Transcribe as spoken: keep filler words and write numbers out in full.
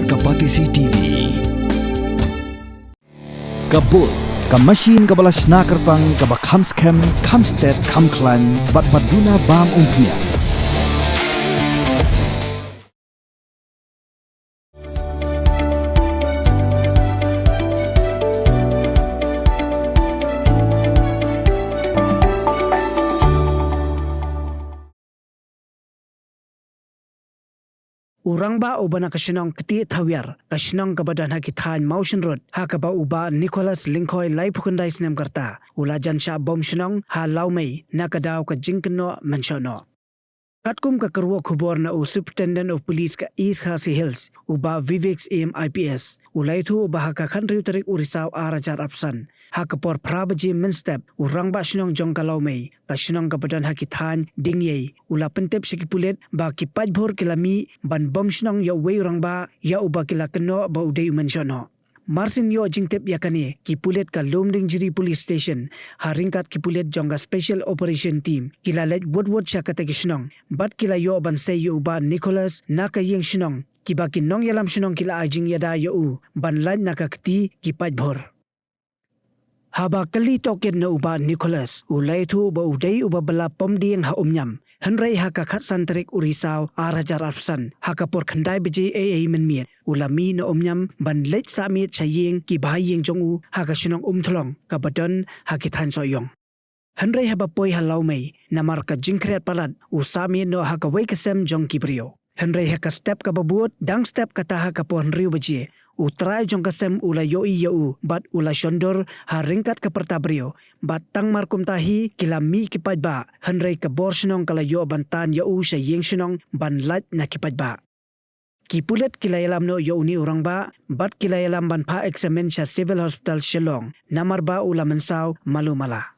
Ka Batesi T V. Ka Bull, ka machine kaba la shna kyrpang, kaba kham skhem, kham stet, kham khlaiñ, bad ba duna bam umphniang. U rangbah uba na ka shnong Ktieh Thawiar, ka shnong kaba don ha ki thaiñ Mawshynrut, ha kaba u Bah Nicholas Lyngkhoi, laiphew khyndai snem ka rta, u la jan shah bom shnong ha Lawmei na ka daw ka jingkynnoh mynshohnoh. Katkum ka kyrwoh khubor na u Superintendent of Police ka East Khasi Hills, u Bah Vivek Syiem I P S, u la ïathuh ba ha ka khathynriew tarik u Risaw ar hajar arphew san, ha ka por phra baje mynstep, u rangbah shnong jong ka Lawmei, ka shnong kaba don ha ki thaiñ Dingiei, u la pyntip sha ki pulit ba ki paidbhur ki la mih ban bom shnong ïa uwei u rangbah ïa uba ki la kynnoh ba u dei u mynshohnoh. Marsien ïoh jingtip ïa kane, ki pulit ka Lumdiengjri Police Station, ha ryngkat ki pulit jong ka Special Operation Team, ki la leit wut wut sha katei ka shnong, bad ki la ïoh ban sei ïa u Bah Nicholas na ka ïing shnong, kiba ki nongïalam shnong ki la ai jingïada ïa u ban lait na ka kti ki paidbhur. Haba kylli tohkit na u Bah Nicholas, u la ïathuh ba u dei uba bylla pom dieng ha Umñiam. Hynrei ha ka khatsan tarik u Risaw ar hajar arphew san, ha ka por khyndai baje eiei mynmiet, u la mih na Umñiam ban leit sah miet sha ïing ki bahaïing jong u ha ka shnong Umthlong, kaba don ha ki thaiñ Sohiong. Hynrei haba poi ha Lawmei, namar ka jingkhriat palat, u sah miet noh ha kawei ka sem jong ki briew. Hynrei ha ka step kaba bud, dang step kata ha ka por hynriew baje, u trai jong ka sem u la ïohi ïa u bad u la shondur ha ryngkat ka pyrta briew, bad tang mar kumta hi ki la mih ki paidbah, hynrei ka bor shnong ka la ïoh ban tan ïa u sha ïing shnong ban lait na ki paidbah. Ki pulit ki la ïalam noh ïa une u rangbah, bad ki la ïalam ban phah eksamin sha Civil Hospital Shillong, namar ba u la mynsaw malu mala.